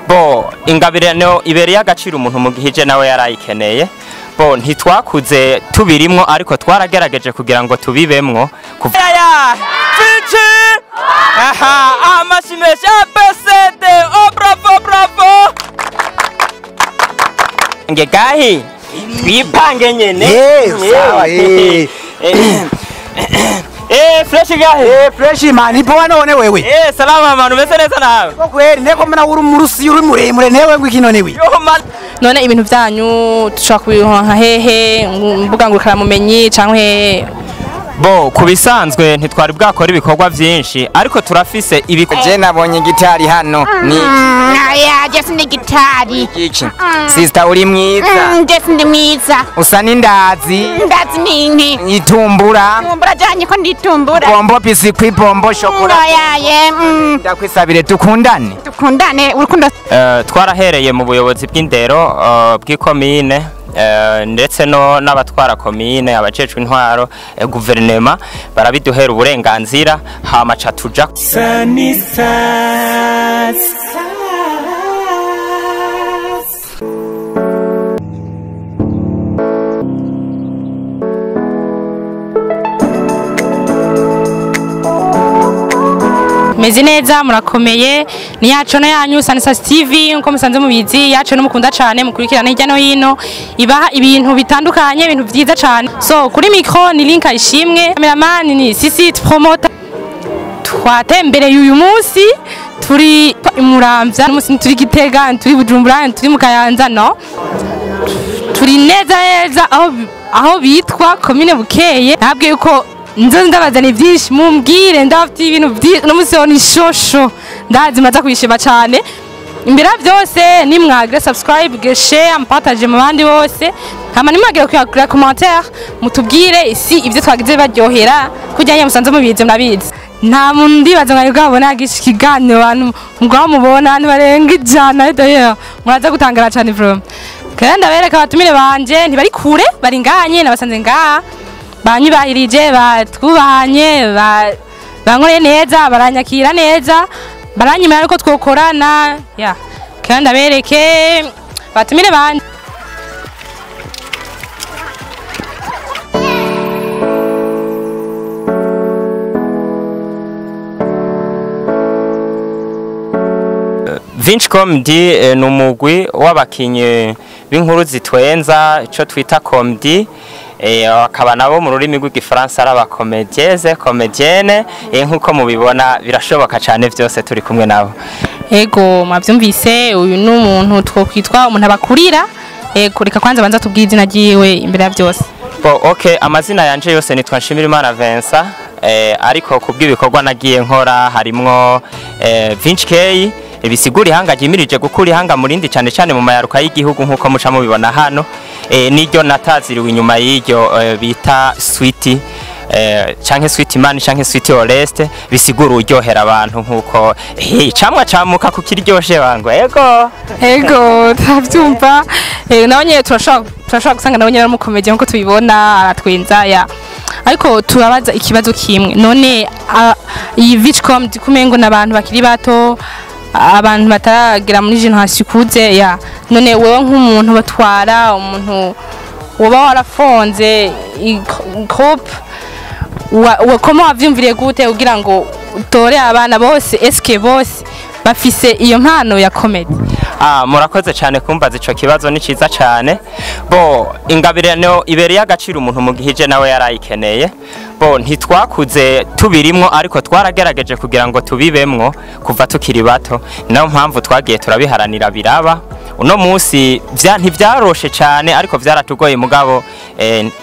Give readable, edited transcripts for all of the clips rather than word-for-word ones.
Bo ingabirano ibereye agaciro umuntu mu gihe nawe yarayikeneye. Bo ntitwakuze tubirimwo ariko twaragerageje kugira ngo tubibemwo. Ya Fichi! Aha, amashimesha ABCD. Oh bravo bravo. Nge gahi twipange nyene. Sawa eh. Fresh gahe. Fresh man, ipo none wewe. Salama man, umeze neza nawe. Ko kweri nteko mbona uri murusi uri muremure newe ngo ikino newe. Yo man. None ibintu byanyu tushobora kubironka hehe mbuga ngurukana mumenyi canke hehe? Bo kubisanzwe ntitwari bwakora ibikorwa byinshi ariko turafise ibikorwa. Je nabonye gitari hano ni aya je sindi gitari. Iki sister uri mwiza. Je sindi mwiza. Usa n'indazi. Ndazi ninki. Itumbura. Itumbura janye ko nditumbura. Bombo bisikwi bombo shokora. Oya ye. Ndakwisabire dukundane. Dukundane urukundo. Twarahereye mu buyobozi bw'indero bw'ikomine ndetse no n'abatwara komine abajejwe intwaro guverinema barabiduhera uburenganzira hama ca tuja Meze neza murakomeye ni yacu no yanyu Sanisas TV nko musanze mubizi yacu no mukunda cyane mukurikirana hirya no hino ibaha ibintu bitandukanye ibintu byiza cyane. So kuri micro ni Linka Ishimwe, cameraman ni Sisi promoter. Twatembereye uyu munsi turi Muramvya, umunsi turi Gitega, turi Bujumbura, turi mu Kayanza, no turi neza neza aho bitwa commune Bukeye. Nabwiye yuko nzo ndabazana ivyinshi mumbwire ndafite ibintu byinshi no musi ni shosho ndazi maza kwishima cyane. Imbere byose nimwagire subscribe, share, mpartage mu bandi bose hama nimwagire kuri commentaire mutubwire isi ivyo twagize baryohera kujyanye musanze mubizi murabizi. Nta muntu ndibaza mwari bwabona ikiganiro abantu mugwa mubona ntibarenga 100 d'ailleurs muraza gutangara cyane from kandi ndabereka abatumire banje ntibari kure bari nganye nabasanze ngaha banyubahirije batwubahanye bankoreye neza baranyakira neza baranyemera ariko twokorana ya kandi ndabereke batumire banje. Vinci Comedy ni umugwi w'abakinyi b'inkuru zitwenza ico twita comedy, akaba nabo mu rurimi rw'igifaransa ari abakomedieze comedienne. Nkuko mubibona birashoboka cyane byose turi kumwe nabo. Ego mwavyumvise uyu ni umuntu twokwitwa umuntu abakurira. Ego reka kwanza banza tubwire izina ryiwe imbere ya byose. Bo okay, amazina yanje yose nitwa Nshimirimana Vincent, ariko kubw'ibikorwa nagiye nkora harimwo Vinci K bisigura ihanga ryimirije gukura ihanga murindi cyane cyane mu mayaruka y'igihugu nkuko muca mubibona hano, niryo nataziriwe inyuma y'iryo bita Sweet canke Sweet Man canke Sweet Oreste bisigura uryohera abantu nkuko camwa camuka kukiryoshe bango. Ego ego tavyumva nawe nyene turashobora gusanga nawe nyene mukomeje nkuko tubibona aratwenza ya. Ariko turabaza ikibazo kimwe none iyi Vicom kumengo n'abantu bakiri bato abantu bataragira muri generation ikuze ya none wewe nk'umuntu batwara umuntu woba warafonze groupe wa koma wavyumviriye gute kugira ngo utore abana bose eske bose bafise iyo mpano ya comedy? Murakoze cyane kumbaza ico kibazo ni ciza cyane. Bo ingabirano ibereye agaciro umuntu mu gihe nawe yarayikeneye. Bo ntitwakuze tubirimwo ariko twaragerageje kugira ngo tubibemwo kuva tukiri bato, nayo mpamvu twagiye turabiharanira biraba. Uno munsi ntivyaroshe cyane ariko vyaratugoye mugabo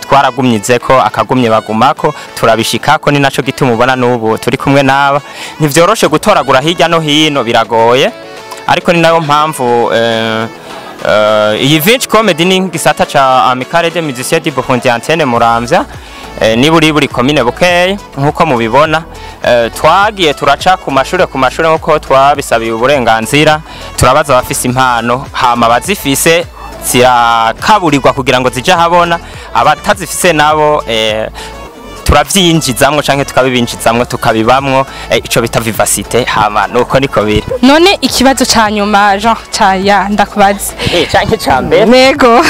twaragumyize ko akagumye bagumako turabishikako, ni naco gituma ubona n'ubu turi kumwe naba. Ntivyoroshe gutoragura hirya no hino biragoye ariko ni nayo mpamvu iyi Vinci Comedy ni gisata ca Amicale des Musiciens du Burundi Antenne Muramvya, ni buri commune Bukeye nkuko mubibona. Twagiye turaca ku mashure nkuko twabisabiye uburenganzira, turabaza abafise impano hama bazifise zirakaburirwa kugira ngo zije habona, abatazifise nabo Turavyinjizamwo canke tukabibinjizamwo, tukabibamwo, ico bita vivacité. Hama nuko niko biri. None ikibazo ca nyuma, Jean, ca ya ndakubaze. Canke ca mbere. Nego,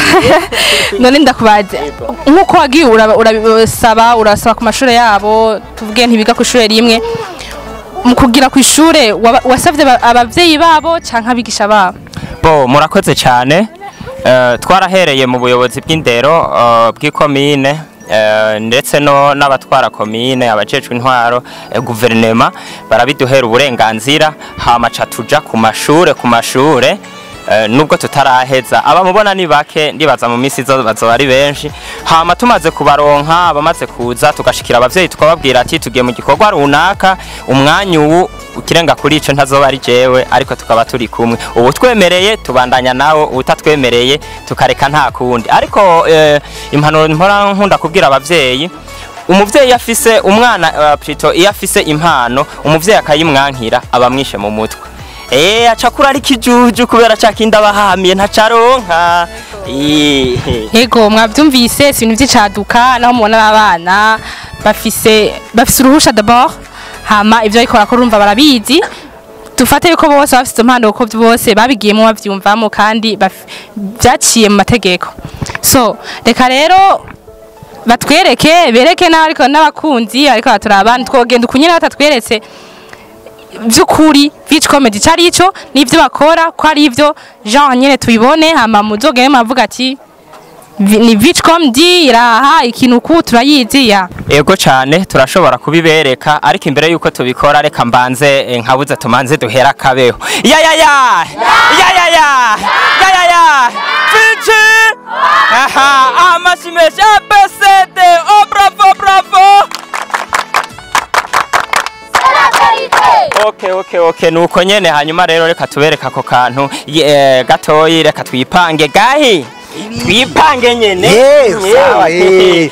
none ndakubaze, nkuko wagiye urasaba urasaba ku mashure yabo, tuvuge ntibiga ku ishure rimwe, mu kugira ku ishure wasavye abavyeyi babo canke abigisha babo? Bo, murakoze cyane. Twarahereye mu buyobozi bw'indero bw'ikomine, ndetse no n'abatwara komine, abajejwe intwaro, guverinema, barabiduhera uburenganzira. Hama ca tuja ku mashure, nubwo tutaraheza, abamubona ni bake, ndibaza mu minsi izo bazoba ari benshi. Hama tumaze kubaronka, abamaze kuza, tugashikira abavyeyi, tukababwira ati tugiye mu gikorwa runaka, umwanya uwu, ukirenga kuri ico ntazoba ari jewe, ariko tukaba turi kumwe. Ubu twemereye tubandanya nawo, utatwemereye tukareka, nta kundi. Ariko impanuro mpora nkunda kubwira abavyeyi, umuvyeyi afise umwana, plutôt iyo afise impano, umuvyeyi akayimwankira, abamwishe mu mutwe. Acakura ari kijuju kubera ca kindi abahamiye ntacaronka. Yego, mwavyumvise, si ibintu vy'icaduka. Naho mubona abana bafise uruhusha d'abord, hama ivyo ariko barakora urumva barabizi. Dufate yuko bose bafise izo mpano, kuko bose babigiyemo bavyumvamo, kandi vyaciye mu mategeko. So reka rero batwereke, bereke n'abariko n'abakunzi ariko baturaba. Twogenda ukunyene batatweretse vy'ukuri Beach Comedy cari ico n'ivyo bakora, ko ari ivyo genre nyene tubibone. Hama muzogende mwavuga ati ni Beach Comedy iraha ikintu ku turayizi ya. Ego cane, turashobora kubibereka, ariko imbere yuko tubikora reka mbanze nkabuze tumanze duhera kabeho. Ya ya ya ya ya ya ya ya ya Fiji. Aha, amashi menshi. A B C D. Oh, bravo, bravo. Okay, nuko nyene. Hanyuma rero reka tubereka ako kantu gatoyi. Reka twipange gahi, twipange nyene. Sawa, eh.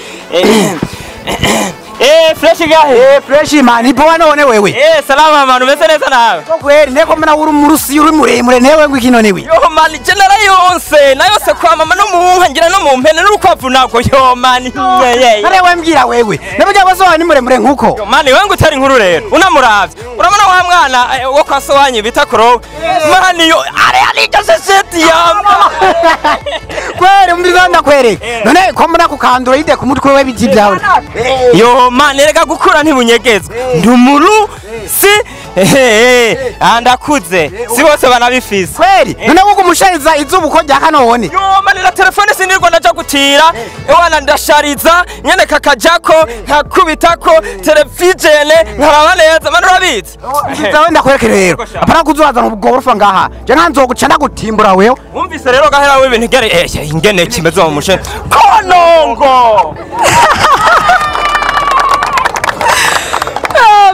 Fresh gahi. Fresh man, ipoa none wewe? Salama man, umeze neza nawe? Ko kweri nteko mbona uri umurusi, uri muremure, newe ngo ikino niwe. Yo man, je narayonse, nayose kwa mama no mu nka, ngira no mu mpene n'urukwavu nako. Yo man. Nare wembwira wewe. Nabujya bazo ni muremure nkuko. Yo man, wewe ngo utari inkuru rero. Unamuravye. Urabona wa mwana wo kwa so wanyu bita Kuro. Man, yo are ari seseti yamba. Kweri umbiza ndakwereka. None ko mbona kukandura ide ku mutwe we biti byawe. Yo man, erega gukura ntibunyegezwa. Ndi umuru si andakuze. Si bose banabifise. Kweri none wuko umushariza izuba uko rya kano wone. Yo man, na telefone sinirwa ndaja gutira. Ewana, ndashariza nyene kakajako, nkakubitako televijene, nkaraba neza. Man, urabizi. Zawe ndakwereka rero. Apana kuzwazana ubugorofa ngaha. Je nkanzoguca ndagutimbura wewe. Wumvise rero gahera w'ibintu gere ingene kimeze mu mushe konongo.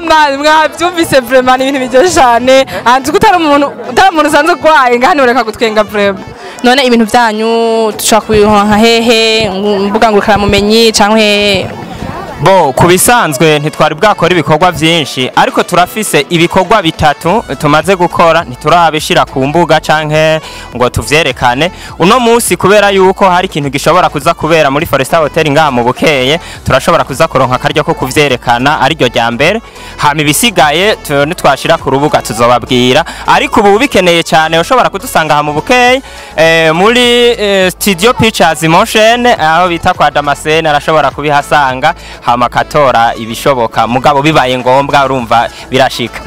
Man, mwabyumvise, vraiment ni ibintu biryoshye cyane. Anzi ko utari umuntu usanzwe urwaye ngaha ntiworeka gutwenga vraiment. None ibintu byanyu dushobora kubironka hehe, mbuga ngurukanabumenyi canke hehe? Bo, ku bisanzwe ntitwari bwakora ibikorwa byinshi, ariko turafise ibikorwa bitatu tumaze gukora, ntiturabishira ku mbuga canke ngo tuvyerekane uno munsi, kubera yuko hari ikintu gishobora kuza kubera muri Foresta Hotel ngaha mu Bukeye, turashobora kuza kuronka akaryo ko kuvyerekana, ariryo rya mbere. Hama ibisigaye nitwashira ku rubuga tuzobabwira, ariko ubu bikeneye cyane ushobora kudusanga aha mu Bukeye, muri Studio Pictures Motion, aho bita kwa Damascene, arashobora kubihasanga hama akatora ibishoboka. Mugabo bibaye ngombwa, urumva birashika.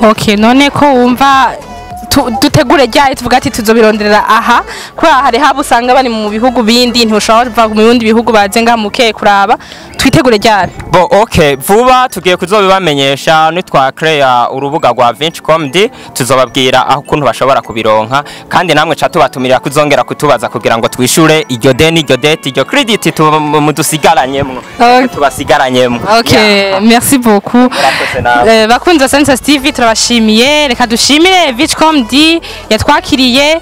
Okay, none ko wumva dutegure ryari, tuvuga ati tuzobironderera aha, kubera hari haba usanga bari mu bihugu bindi, ntushobora kuva mu bindi bihugu baze ngaha mu Bukeye kuraba, twitegure ryari? Bo, okay, vuba tugiye kuzobibamenyesha nitwa create urubuga rwa Vinci Comedy, tuzobabwira aho ukuntu bashobora kubironka, kandi namwe ca tubatumirira kuzongera kutubaza kugira ngo twishure iryo deni, iryo dette, iryo credit mudusigaranyemwo. Okay. Tubasigaranyemwo. Okay, Yeah. merci beaucoup. Murakoze nawe. Bakunzi ba Sensa TV, turabashimiye. Reka dushimire Vinci Comedy yatwakiriye,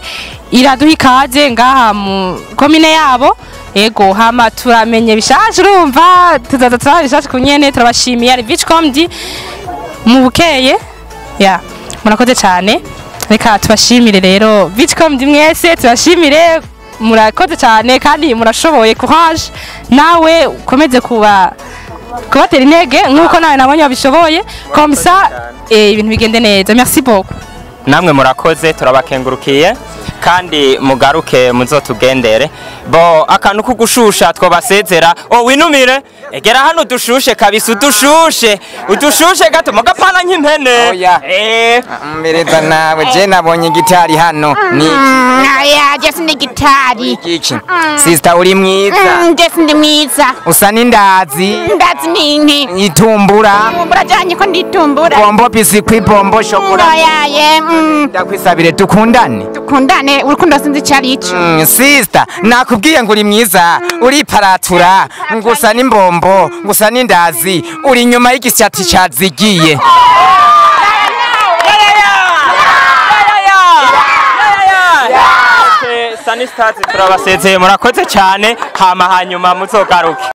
iraduha ikaze ngaha mu komine yabo. Ego, hama turamenye bishaje, urumva tuzaza turaba bishaje ku nyene. Turabashimiye, ari Vinci Comedy mu Bukeye ya, murakoze cyane. Reka tubashimire rero Vinci Comedy mwese, tubashimire, murakoze cyane kandi murashoboye. Courage, nawe ukomeze kuba Kubatera intege nk'uko nawe nabonye babishoboye, comme ça ibintu bigende neza. Merci beaucoup. Namwe murakoze, turabakengurukiye kandi mugaruke muzotugendere. Bo akantu ko gushusha twabasezera. O winumire, egera hano dushushe kabisa, udushushe udushushe gato mugapana nk'impene. Oya. Mbereza nawe, je nabonye gitari hano ni Aya, je sindi gitari. iki? Sister, uri mwiza. Je sindi mwiza. Usa n'indazi. Ndazi ninki. Itumbura. Tumbura janye ko nditumbura. Bombo, biscuit, bombo, shokora. Oyaye. Ndakwisabire dukundane. Dukundane, urukundo sinzi icyo ari cyo. Sister, nakubwiye ngo uri mwiza, uriparatura, ngusa n'imbombo, ngusa n'indazi, uri inyuma y'igishyati cyazigiye. Sunny Stars turabasezeye, murakoze cyane, hama hanyuma muzogaruke.